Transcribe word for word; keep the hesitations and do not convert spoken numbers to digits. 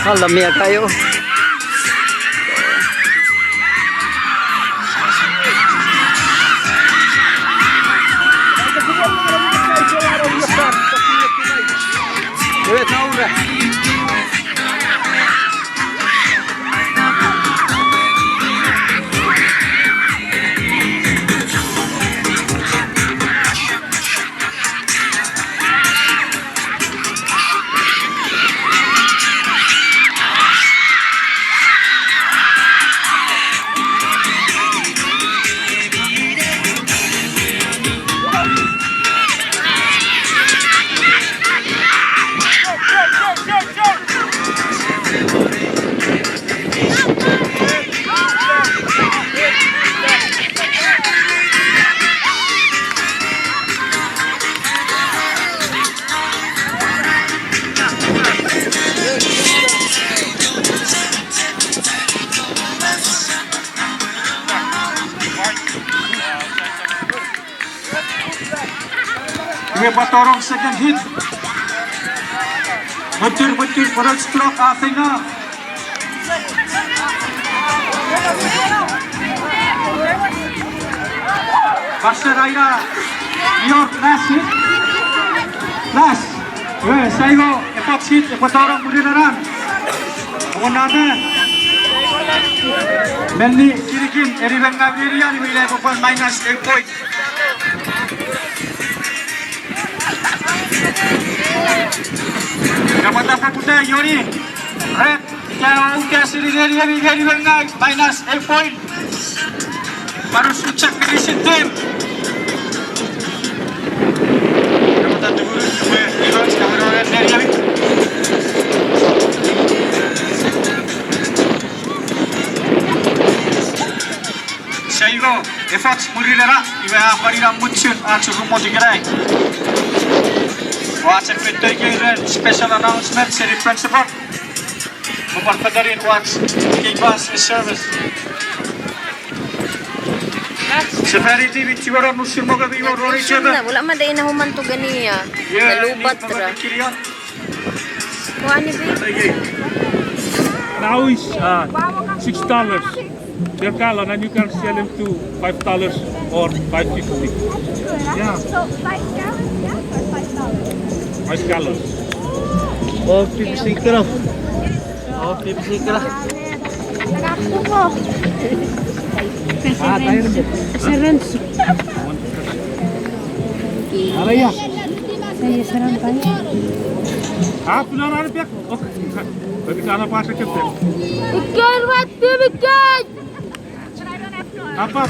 Alla mia kaio. Iwe pwan tonong second heat. Muttir, muttir, pwan stroke, a fenga. Pastor Aira, your last hit. Last. Iwe, saingo, efoch hit, epwe tonong mwirin anan. Omonata. Menni kinikin, eni me ngaw nenian, iwe ina epwe pwan minus eight point. Kapata poputa Joni. Red. Ika o ukasini neniemi, neniemi ngang, minus eight point. Parus uchak finishing team. Kapata tuku, we, Evans, kapata neniemi. Saingo, efoch mwirin ena, iwe a pwan ina muchun ach urumot ikenai. Ua chok feito ikei ren special announcement seni principal. Kopwe pwan fetanin wach campus service. Sefaniti mi chiwen nusun mo kemi wor roni chema. Wala ma de ina human tugania. Ye, na lupatra. Kwani bi? Now is uh, six dollars per gallon, and you can sell them to five dollars or five fifty. Yeah. So five gallons, yeah, or five dollars? Five gallons. Oh, fifty gram. Oh, fifty gram. Ah, tayo na. Serensu. Araya. Saya serensu. Ah, pulang ada pihak. Oh, tapi sana pas ke. Ikan, what do we get? Apa?